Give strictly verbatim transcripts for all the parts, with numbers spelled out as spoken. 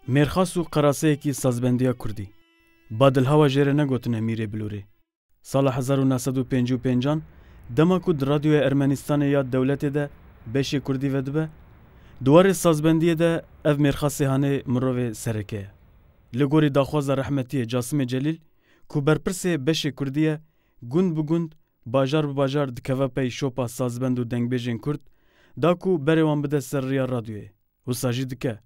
Mêrxas û qeraseyekî sazbendiya kurdî. Badilhawa jê re negotine Mîrê Bilûrê. Sala hezar û neh sed û pêncî û pêncan, dema ku di Radyoya Ermenistanê ya dewletê de beşê kurdî vedibe, di warê sazbendiyê de ev mêrxasê hanê mirovê sereke ye. Li gorî daxwaza rehmetiyê Casimê Celîl, ku berpirsê beşê kurdî ye, gund bi gund, bajar bi bajar dikeve pey şopa sazbend û dengbêjên kurd, da ku berê wan bide ser riya radyoyê. Wisa jî dike.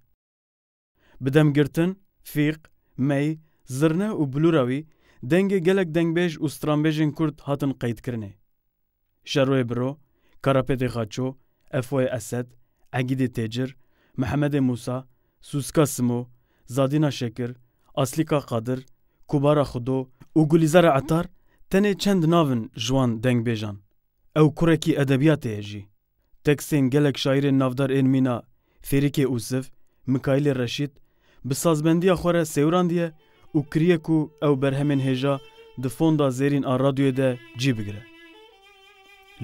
Bi demgirtin, fîq, mey, zirne û bilûra wî, dengê gelek dengbêj û stranbêjên kurd hatin qeydkirinê. Şeroyê Biro, Karapêtê Xaço, Efoyê Esed, Egîdê Têcir, Mihemedê Mûsa, Sûska Simo, Zadîna Şekir, Aslîka Qadir, Kubara Xudo û Gulîzara Etar tenê çend nav in ji wan dengbêjan. Ew kurekî edebiyatê ye jî. Tekstên gelek şaîrên navdar ên mîna Fêrîkê Ûsiv, Mikaîlê Reşîd bi sazbendiya xwe re sêwirandiye û kiriye ku ew berhemên hêja di fonda zêrîn a radyoyê de cî bigire.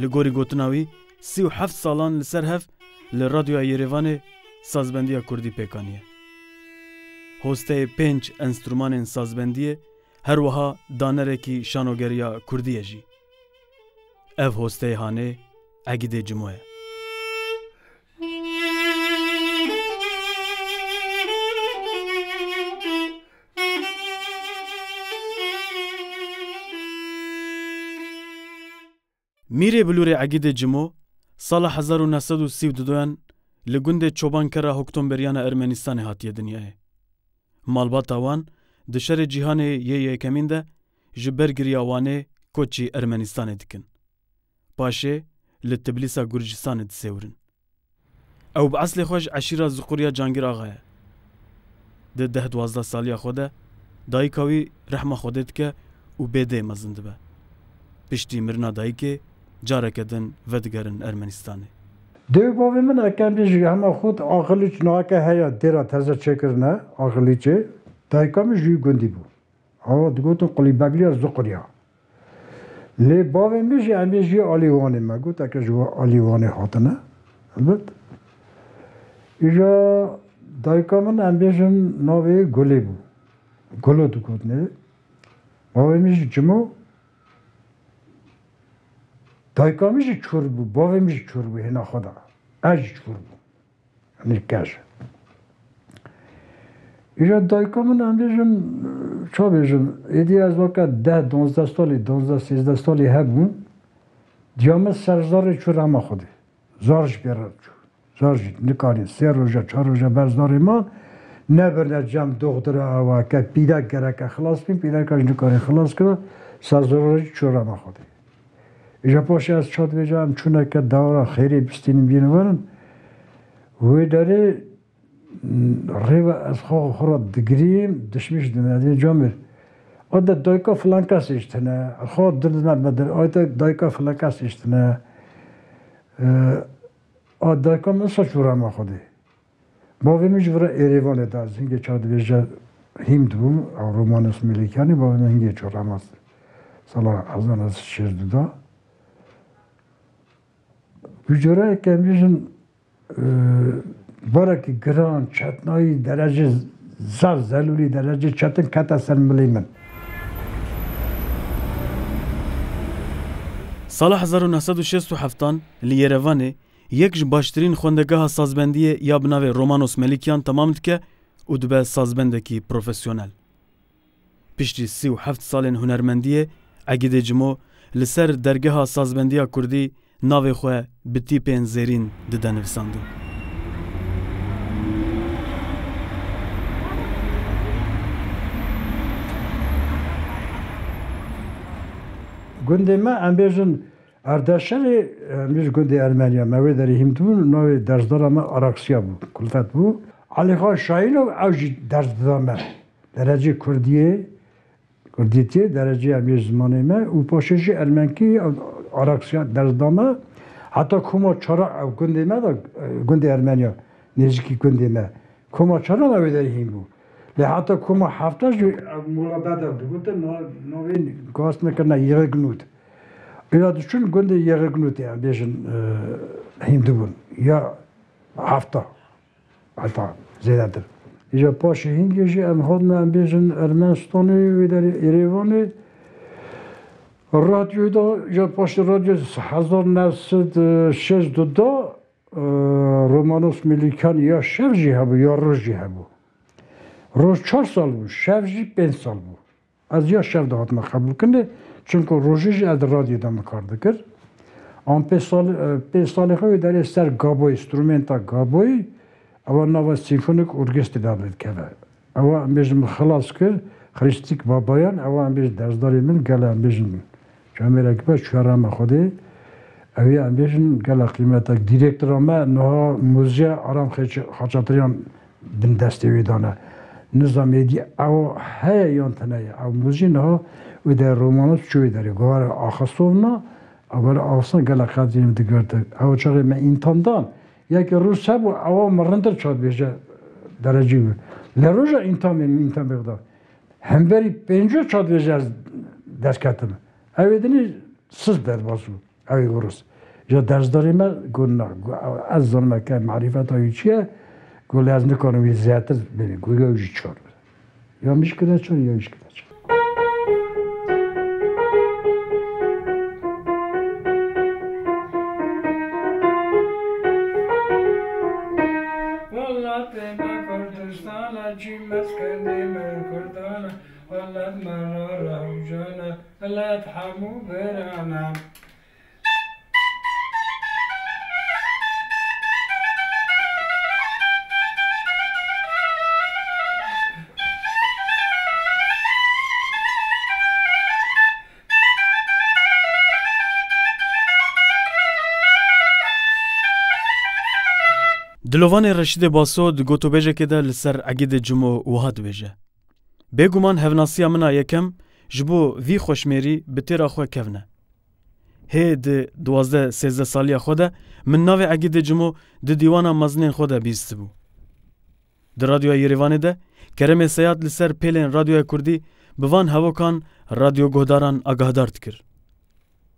Li gorî gotina wî, sî û heft salan li ser hev li Radyoya Yerêvanê sazbendiya kurdî pêk aniye. Hosteyê pênc enstrûmanên sazbendiyê her wiha danerekî şanogeriya kurdî ye jî. Ev hosteyê hanê Egîdê Cimo ye. Mîrê Bilûrê Egîdê Cimo, sala hezar û neh sed û sî û duyan li gundê Çobankera Hoktomberiyan a Ermenistanê hatiye dinyayê. Malbata wan di Şerê Cîhanê yê Yekemîn de ji ber giriya Wanê koçî Ermenistanê dikin. Paşê li Tiblîsa Gurcistanê disêwirin. Ew bi eslê xwe ji eşîra Ziquriya Cangîr Axa ye. Di deh duwazdeh saliya xwe de dayika wî rehma Xwedê dike û bê dê mezin dibe. Piştî mirina dayikê careke din vedigerin Ermenistanê. Dê û bavê min eke em bêjin hema xwe axilîç naheke heye dêra teze çêkirine, axilîçê. Dayika min ji wî gundî bû. Awa digotin Qulîbegliya Zuquriya. Lê bavê min jî em bêjî alî Wanê me got, eke ji alî Wanê hatine. Elbet. Îja dayika min em bêjin navê Gulê bû. Gulo digotinê. Bavê min jî Cimo. Dayika min jî çûr bû, bavê min jî çûr bû hêna xwe de. Ez jî çûr bûm. Yanî keş. Îja dayika min em bêjin, ça bêjim, êdî ez weke deh, donzdeh salî, donzdeh, sêzdeh salî hebûm. Diya min ser zarê çû rehma Xwedê. Zar ji pê re çû. Zar jî nikarîn sê roja, çar roja ber zarê man. Nebirine cem doxtira ewa ke pîrek gereke xilas bîn, pîreka jî nikarîn xilas kira. Ser zar jî çû rehma Xwedê. Îja paşê ez ça dibêjim, em çûneke dewra xêrê bistînin bînin werin. Wê derê, m, rê ve ez xwe xwe re digirîm, dişmiş dime, dê camêr. O de dayika filan kesê ji tine, xwe dil dime bedir, ay de dayika filan kesê ji tine. E, a dayika min sa çû rehma Xwedê. Bavê min ji vira Êrêvanê de, ez hingê çawa dibêje hîm dibûm, ew Romanos Melîkyanî, bavê min hingê çû rehma sala hezar neh sed û şêst û du da. Bi coreyeke em bêjin, e, barekî giran, çetnayî, derecê zaf zelûlî, derecê çetin kete ser milê min. Sala hezar û neh sed û şêst û heftan li Yerevanê yek ji baştirîn xwendegeha sazbendiyê ya bi navê Romanos Melîkyan temam dike û dibe sazbendekî profesyonel. Piştî sî û heft salên hunermendiyê, Egîdê Cimo li ser dergeha sazbendiya kurdî navê xwe bi tîpên zêrîn dide nivisandin. Gundê me, em bêjin, Ardeşerê, em ji gundê Ermeniya me wê derê hîm dibûn, navê dersdara me Araksiya bû, Kulfet bû. Elîxan Şahînov ew jî ders dida me. Derecê Kurdiyê, Kurdîtiyê, derecê em yê zimanê me û paşê jî Ermenkî, Araksiya ders da me. Heta koma çara ew gundê me de, gundê Ermeniya, nêzîkî gundê me. Koma çara me wê derê hîn bû. Lê heta koma hefta jî ev mola beda digotin, na-, navê gaz nekirine Yêxegnût. Îra diçûn gundê Yêxegnûtê, em bêjin, e, hîn dibûn. Ya hefta, heta zêdetir. Îja paşê hingê jî em hatine, em bêjin, Ermenistanê, wê derê Êrêvanê. Radyoyê de, îja paşê radyo hezar neh sed û şêst û du de, e, Romanos Milikan ya şev jî hebû, ya roj jî hebû. Roj çar sal bû, şev jî pênc sal bû. Ez ya şev de hatime qebûlkirinê, çimku rojê jî ez di radyoyê de min kar dikir. An pê sal-, e, pê salê xwe wê derê ser gaboyî, strumenta gaboyî, ewa nava sîmfonik orkestrê de dikeve. Ewa em bêjin min xilas kir, Xrîstîk Babayan, ewa em bêjin dersdarê min, gele em bêjin camêrek be, çûye rehma Xwedê. Ew ê em bêjin gele qîmetek. Dîrektora me niha muzîya Aram Xeç-, Xaçatriyan bin destê wê dane. Nizam êdî ew heye yan tune ye. Ew muzî niha wê derê Romanos çû wê derê. Govara axistovna, ew govara axistovna gelek qedrî min digirtin. Ew çaxê me întan dan. Yekê Rûs hebû, ewa min rindir çat bêje derecî bû. Lê roja întamê min întan bêxda. Hemberî pênco çat bêje ez dest ketim. Ew ê dinî siz derbas bû. Ew ê Rûs. Ya dersdarê me got na, got, ez zanim ke marîfeta wî çi ye, got lê ez nikarim wî zêtir bibînim, got ya wî jî çar be. Ya min jî kire çar, ya wî jî kire çar. Welatê me Kurdistan e, cî meskenê me Kurdan e, welat me ra rewşan e, welat hemû biran e. Dilovanê Reşîdê Baso di gotûbêjekê de li ser Egîdê Cimo wiha dibêje: Bêguman hevnasiya min a yekem ji bo vî xweşmêrî bi têra xwe kevn e. Hê di duwazdeh sêzdeh saliya xwe de min navê Egîdê Cimo di dîwana mezinên xwe de bîstibû. Di Radyoya Yerêvanê de Keremê Seyad li ser pêlên Radyoya Kurdî bi van hevokan radyoguhdaran agahdar dikir.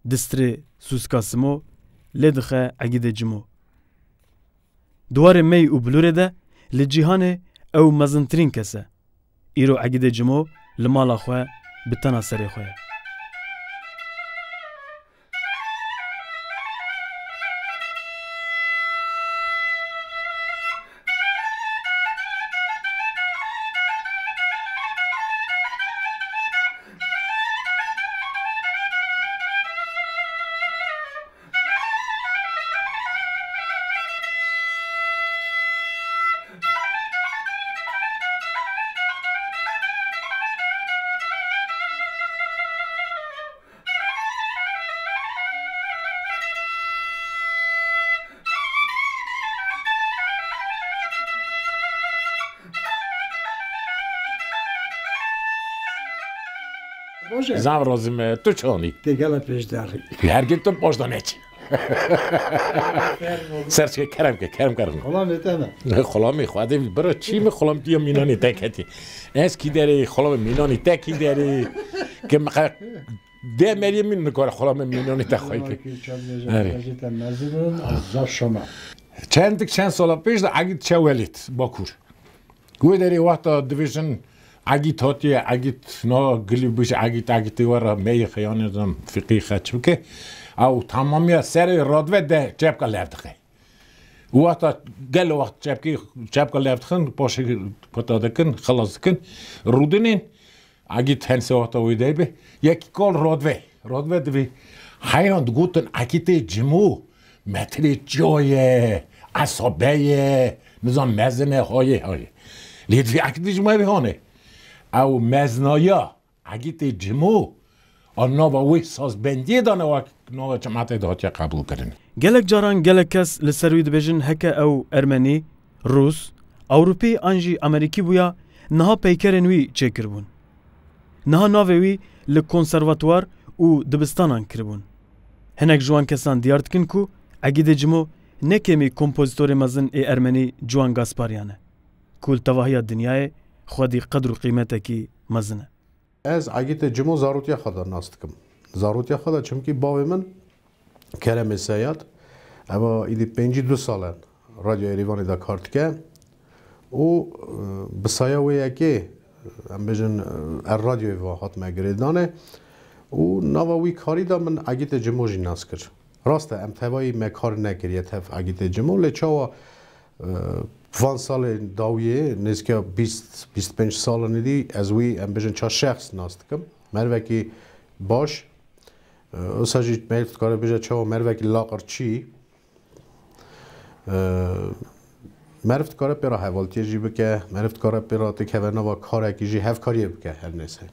Distrê Sûska Simo lê dixe Egîdê Cimo. Di warê mey û bilûrê de li cîhanê ew mezintirîn kes e. Îro Egîdê Cimo li mala xwe bi tena serê xwe ye. Baş e. Zaf razî me, tu çanî. Tê gela pêşdarî. Her gün tu baş da neçî. Ser çike kerem ke, kerem kerem. Xulamê te ne? Xulamê xwe de bira çî mi xulamtiya mînanê te ketî. Ez kî derê xulamê mînanê te kî derê. Ke me De meriyê min nikare xulame mînanê te xwey ke. Erê. Te mezin in, ez zaf şoma. Çendik çend sala pêş de Egîd çe welêt Bakur. Wê derê wexta dibêjin Egîd hatiye, Egîd na gilî bû ji Egîd, Egîdê we re meyê xeyanê zam fiqî xeç bike. Ew tamamiya serê radve de çepka lev dixe. Wexta gelo wext çepkê, çepka lev dixin, paşê pata dikin, xilas dikin. Rûdinên Egîd hensê wexta wê dey be. Yekî kal radve. Radve divê. Heyran digotin Egîdê Cimo. Metrê çiya ye. Esabe ye. Nizam mezin e, hayê hayê. Lê divê Egîdê Cimo ev hane. Ew meznaya Egîdê Cimo. A nava wê sazbendiyê de ne wek nava cemaetê de hatiye qebûl kirin. Gelek caran gelek kes li ser wî dibêjin heke ew Ermenî, Rûs, Ewropî an jî Amerîkî bûya, niha peykerên wî çêkiribûn. Niha navê wî li konservatuwar û dibistanan kiribûn. Hinek ji wan kesan diyar dikin ku Egîdê Cimo ne kêmî kompozîtorê mezin ê Ermenî Ciwan Gasparyan e, ku li tevahiya dinyayê xwedî qedr û qîmetekî mezin e. Ez Egîdê Cimo zarotiya xwe de nas dikim. Zarotiya xwe de çimkî bavê min Keremê Seyad, eva îdî pêncî du sal e Radyo Êrîvanê de kar dike. Û, e, bi saya wê yekê, em bêjin, e, er radyoyê ve hatime girêdanê û nava wî karî de min Egîdê Cimo jî nas kir. Rast e, em tevayî me kar nekiriye tev Egîdê Cimo, lê çawa, e, van salên dawiyê, nêzîka bîst, bîst pênc salan êdî ez wî, em bêjin, ça şexs nas dikim. Mervekî baş, e, wisa jî meriv dikare bêje çawa mervekî laqirçî, e, meriv dikare pê re hevaltiyê jî bike, meriv dikare pê re tikeve nava karekî jî hevkariyê bike her neyse.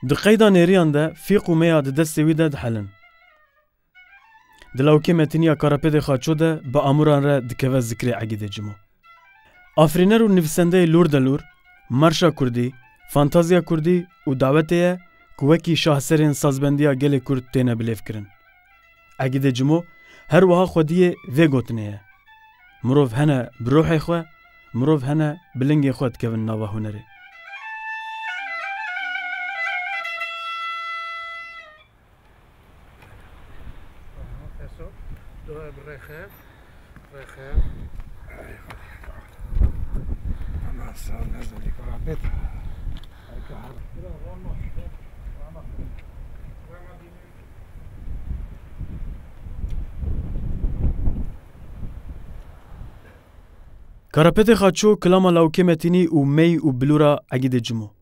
Di qeyda nêriyan de fîq û meya di destê wî de dihelin. Di lawikê metînî ya Karapêdê Xaço de bi amûran re dikeve zikrê Egîdê Cimo. Afirîner û nivîsendeyê Lûr de Lûr, marşa kurdî, fantaziya kurdî û dawetê ye ku wekî şaheserên sazbendiya gelê kurd têne bilêvkirin. Egîdê Cimo her wiha xwediyê vê gotinê ye. Mirov hene bi ruhê xwe, mirov hene bi lingê xwe dikevin nava hunerê. Teso, dua bi rêxe, rêxe. Ama sağ ol, ne zaman bir karar et. Karapêtê Xaço, kilama lawikê Metînî û mey û bilûra Egîdê Cimo.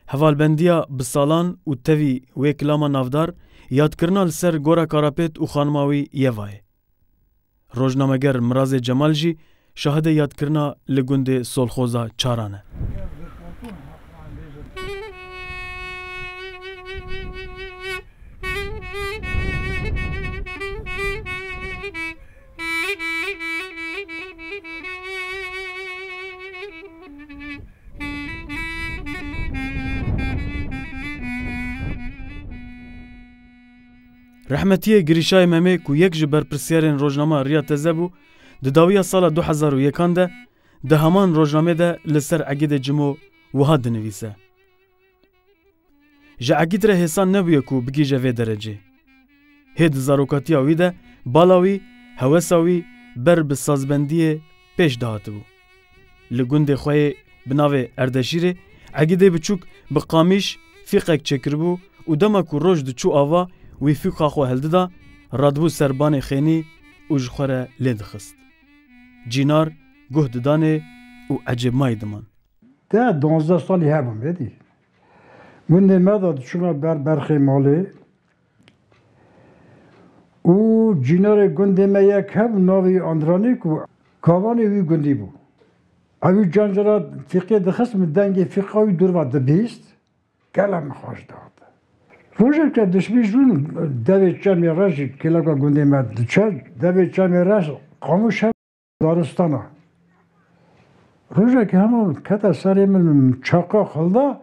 Hevalbendiya bi salan û tevî wê kilama navdar, yadkirina li ser gora Karapêt û xanima wî Yevayê. Rojnameger Mirazê Cemal jî şahidê yadkirina li gundê Solxoza Çaran e. Rehmetiyê Girîşayê Memê ku yek ji berpirsiyarên rojnama Riya Teze bû, di dawiya sala du hezar û yekan de di heman rojnamê de li ser Egîdê Cimo wiha dinivîse: Ji Egîd re hêsan nebûye ku bigihîje vê derecê. Hê di zarokatiya wî de bala wî, hewesa wî ber bi sazbendiyê pêş dihatibû. Li gundê xwe yê bi navê Erdeşîrê, Egîdê biçûk bi qamîş fîqek çêkiribû û dema ku roj diçû ava, wî fîqa xwe heldida, radibû ser banê xênî û ji xwe re lê dixist. Cînar guh didanê û ecêbmayî diman. Te duwazdeh salî hebûm, êdî. Gundê me de diçûme ber berxê malê û cînarê gundê me yek hebû, navê wî Andranî ku kavanê wî gundî bû. Ew wî cancera fîqê dixist, min dengê fîqa wî dûr ve dibîst. Gelek min xweş dihat. Rojek te dişmî jûn devê çemê re jî kêleka gundê me diçe, devê çemê re qamûş hebû. Daristana. Rojekê hema kete serê min, çaqa xilda,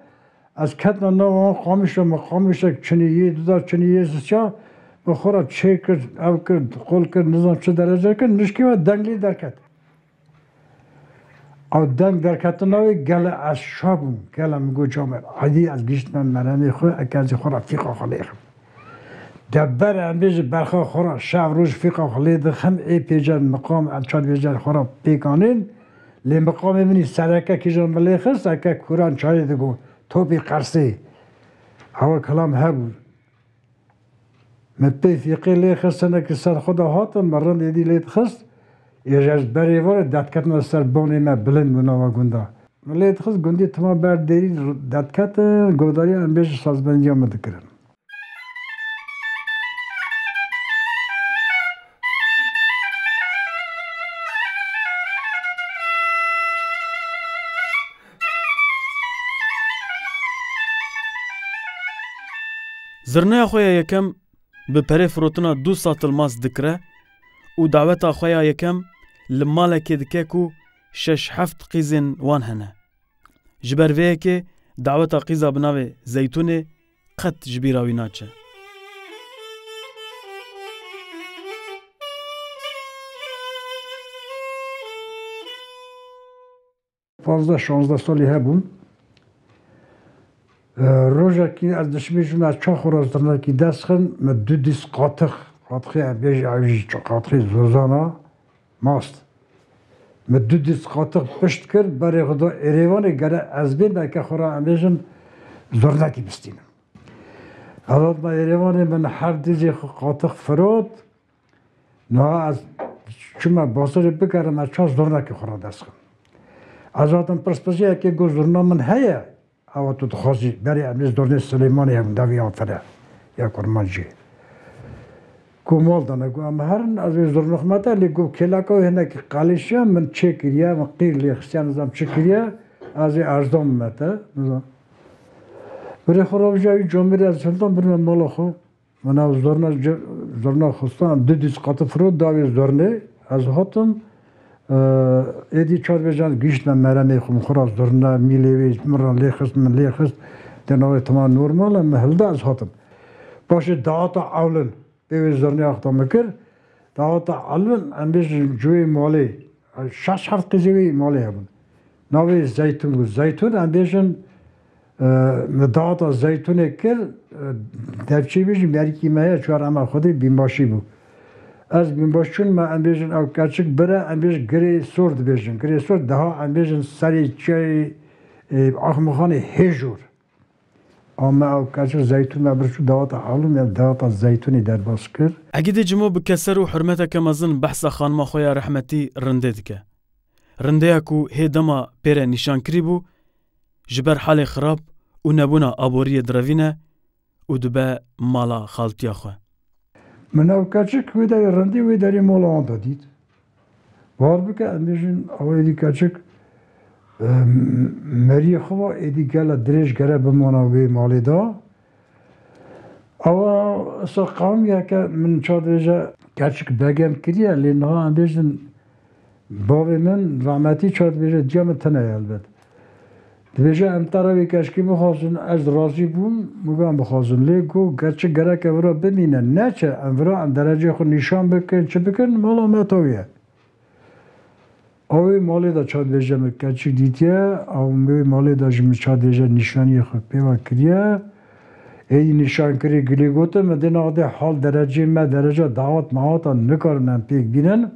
ez ketina nava wan qamîşa, min qamîşek çinî yê duda, çinî yê zisya, bi xwe re çê kir, ev kir, qol kir, nizam çi derece kir, nişkê we deng lê derket. Ew deng derketina wê gele ez şa bûm, gele min got, camêr, edî ez gihîştime meremê xwe, eke ez ê xwe re fîqa xwe lêxim. De ber em bêjin berxa xwe re şev roj fîqa xwe lê dixim, ê pêce miqam em çar bêjin xwe re pêk anîn. Lê miqamê min î sereke kîjan min lê xist, eke kuran çayê digot, topî qersê. Ewa kilam hebû. Min pê fîqê lê xist, hinekî ser xwe de hatim, min rind êdî lê dixist. Ê ji ez berê ve re derketina ser bonê me bilind bû nava gunda. Min lê dixist gundî tima ber dêrî derketin, godariya em bêjin sazbendiya min dikirin. Zirneya xwe ya yekem bi perê firotina du satil mas dikire û daweta xwe ya yekem li malekê dike ku şeş heft qîzên wan hene. Ji ber vê yekê daweta qîza bi navê Zeytûnê qet ji bîra wî naçe. Panzdeh şanzdeh salî hebûm. E, rojekî ez dişimî ji me çax xwe re zirnekî dest xin, min du dîs qatix, qatixê em bêjî ew jî qatixê zozana mast. Min du dîs qatix pişt kir, berê xwe da Êrêvanê, gere ez bê meke xwe re em bêjin zirnekî bistînim. Ez hatime Êrêvanê, min her dîzê xwe qatix firot, niha ez çûme bazarê bikerim, ez çax zirnekê xwe re dest xim. Ez hatim pirspisiyekê, got, zirna min heye. Ewa tu dixwazî berê em ê zirnê Silêmanê hebûn, devê ya fire ya kurmancî. Ku mal dane, ku em herin, ez ê zirnix me te, lê ku kêleka wê hinekî qelîşiya min çê kiriye, min qîr lê xistiye, nizam çi kiriye, ez ê erzan me te, nizam. Birê xwe ravija wî camêrê ez hildan birme mala xwe. Min ew zirna, zirna xistan, du dîs qatî firot, dawî zirnê. Ez hatim, e, êdî çar bêjan gihîştme meremê xwe, min xwe ra zirna, mîlê wê min ra lê xist, min lê xist. Dê navê tima normal e, min hilda ez hatim. Paşê dawata ewlin, pê wê zirnê axta min kir. Dawata ewlin, em bêjin cuyê malê. Şeş heft qîzê wê malê hebûn. Navê Zeytun bû. Zeytun, em bêjin, e, min dawata Zeytunê kir, e, devçî bêjin, merikî me heye, çar ema xwedê bînbaşî bû. Ez bînbaş çûn me, em bêjin ew keçik bire, em bêjin girê sor dibêjin. Girê sor, daha em bêjin serê çiyayê, e, Axmexanê hê jor. Ama ew keçik Zeytun me bir çû dawata Alûm ya dawata Zeytunê derbas kir. Egîdê Cimo bi keser û hurmeteke mezin behsa xanima xwe ya rehmetî Rindê dike. Rindeya ku hê dema pê re nîşan kirî bû, ji ber halê xirab û nebûna aboriyê direvîne û dibe mala xaltiya xwe. Min ew keçik wê derê Rindê wê derê mala wan de dît. Bawer bike, em bêjin, ew êdî keçik, e, meriyê xwe va, êdî gele dirêj gere bimana wê malê de. Ewa, esa qewimiyeke min ça dibêje, keçik begem kiriye, lê niha em bêjin, bavê min rahmetî ça dibêje, diya min tune ye helbet. Dibêje, em te re wê keçikê bixwazin, ez razî bûm, min got, em bixwazin. Lê got, keçik gereke vira bimîne, neçe, em vira, em dereceyê xwe nîşan bikin, çi bikin, mala me tawî ye. Ew ê malê de ça dibêje, min keçik dîtiye, ew wê malê de jî min ça dibêje, nîşaniyê xwe pê ve kiriye. Êdî nîşan kirî, gilî gotin, min dê navdê hal dereceyê me, dereca dawat mawata nikarin em pêk bînin.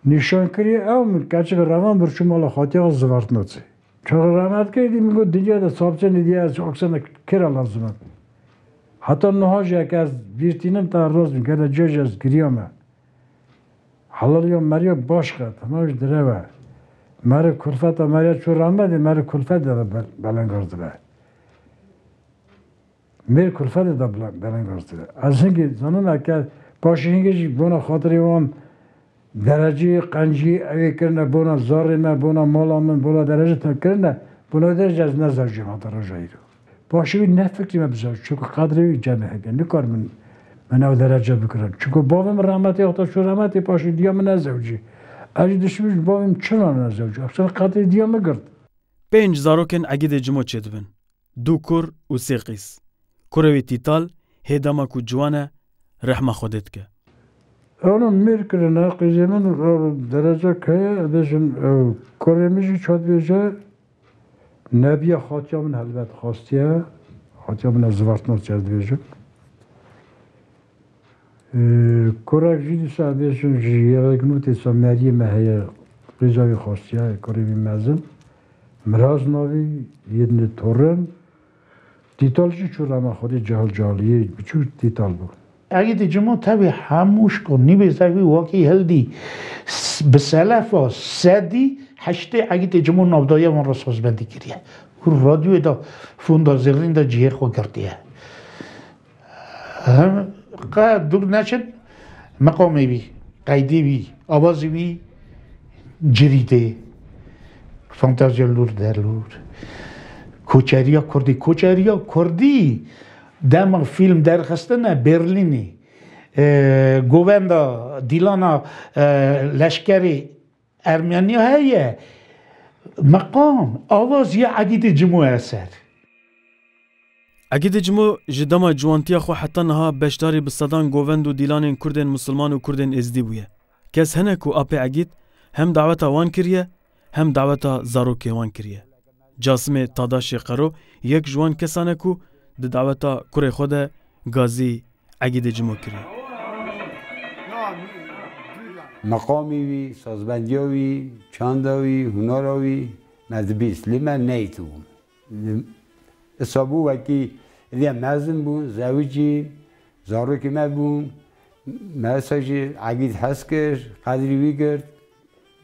Nîşan kirî ew, min keçik revan bir çû mala xatiya xwe zivartnotê. Çaxê rehmet kir, dî min got, dinya de sabçenê diye ez oksana kira lazim e. Heta niha jî heke ez bîr tînim, te rast bim, gere cê jî ez giriyame. Helal ya meriya baş qe, tamam ji direw e. Meriv kulfeta meriya çû rehmetê, meriv kulfet de be-, belengaz dibe. Mêr kulfetê de bile-, belengaz dibe. Ez hingê zanim eke paşê hingê jî bona xatirê wan derecî, qencî, ewê kirine bona zarê me, bona mala min, bona derecê te kirine, bona derecê ez nezewcîm heta roja îro. Paşê wî ne fikrî me bizewc, çunku qedrê wî cemê heke, nikar min, min ew derece bikirin. Çunku bavê min rehmetê, heta çû rehmetê, paşê diya min nezewcî. Ez jî dişibî ji bavê min çira nezewcî. Aslında qedrê diya min girt. Pênc zarokên Egîdê Cimo çêdibin. Du kur û sê qîz. Kurê wî Tîtal hê dema ku ciwan e, rehma Xwedê dike. Ewna mêr kirine, qîzê min, e, derecek heye, dibêjin, e, kurê min jî ça dibêje, nebiya xatiya min helbet xastiye, xatiya min ez zivartna çer dibêjim. Ee, kurek jî dîsa bêjin ji yewek nû tê sa meriyê me heye, qîza wî xwestiya, kurê wî mezin. Miraz navî, yê dinê Torin. Tîtal jî çû rema Xwedê cehil cehiliyê, biçûk Tîtal bû. Egîdê Cimo tevî hemû şko nîvê zevî wakî hildî s-, bi selefa sedî heştê Egîdê Cimo navdaye wan re sazbendî kiriye. Û radyoyê de fonda zêrîn de cihê xwe girtiye. Hem qe dûr neçin, meqamê wî, qeydê wî, awazê wî cirî tê. Fantazya lûr derlûr. Koçeriya Kurdî, koçeriya Kurdî dema fîlm derxistine Berlînê, e, govenda Dîlana, e, leşkerê Ermeniya heye, meqam, awaz ya Egîdê Cimo eser. Egîdê Cimo ji dema ciwantiya xwe heta niha beşdarî bi sedan govend û dîlanên Kurdên Misilman û Kurdên Êzdî bûye. Kes hene ku apê Egîd hem daweta wan kiriye, hem daweta zarokê wan kiriye. Casimê Tadaşê Qero yek ji wan kesan e ku di daweta kurê xwe de gazî Egîdê Cimo kiriye. Meqamî wî, sazbendiya wî, çanda wî, hunara wî me dibîst, lê me neytibûn. Isa bû wekî, êdî em mezin bûn, zewicî, zarokê me bûn. Me isa jî Egîd hez kir, qedrî wî girt.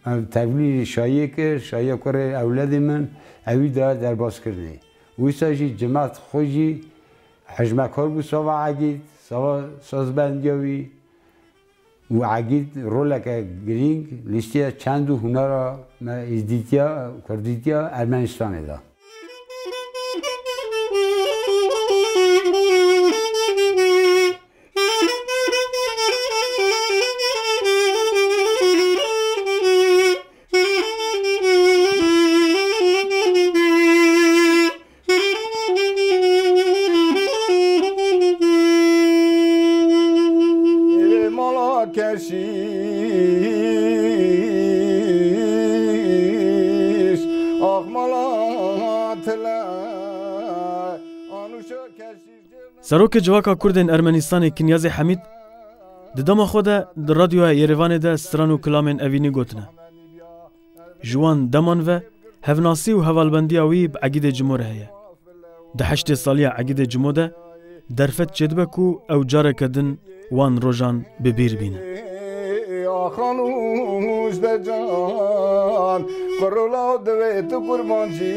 Em tevlî şayê kir, şayê kurê ewledê min, ewî da derbazkirinê. Wisa jî cimat xwe jî hejmekar bû sava Egîd, sava sazbendiya wî. Û Egîd roleke girîng lîstiya çand û hunera me êzdîtiya, kurdîtiya Ermenistanê da. Ê mala keşîş, ax mala tile, anuşa keşîş. Serokê Civaka Kurdên Ermenîstanê Kinyazê Hemîd di dema xwe de di Radyoya Yerêvanê de stran û kilamên evînî gotine. Ji wan deman ve hevnasî û hevalbendiya wî bi Egîdê Cimo re heye. Di heştê saliya Egîdê Cimo de derfet çêdibe ku ew careke din wan rojan bi bîr bîne. Axan û jde can, qirula divê tu kurban jî,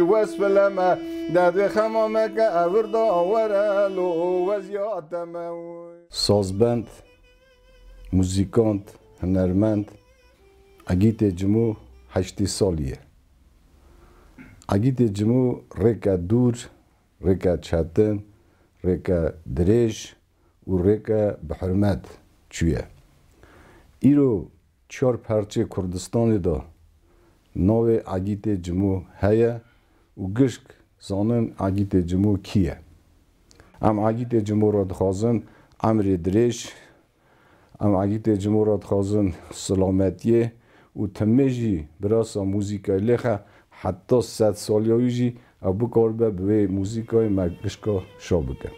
wesfile me, derdê xema me ke ewir da were lo weziyate me. Sazbend, muzîkant, hunermend Egîtê Cimo heştê salî ye. Egîtê Cimo rêke dûr, rêke çetin, rêke dirêj û rêke bi hurmet çûye. Îro çar perçê Kurdistanê de navê Egîtê Cimo heye û gişk zanin Egîtê Cimo kî ye. Em Egîtê Cimo re dixwazin emrê dirêj, em Egîtê Cimo re dixwazin silametiyê û timê jî birasa muzîkayê lêxe heta sed saliya wî jî ew bikaribe bi wê muzîkayê me gişka şa bike.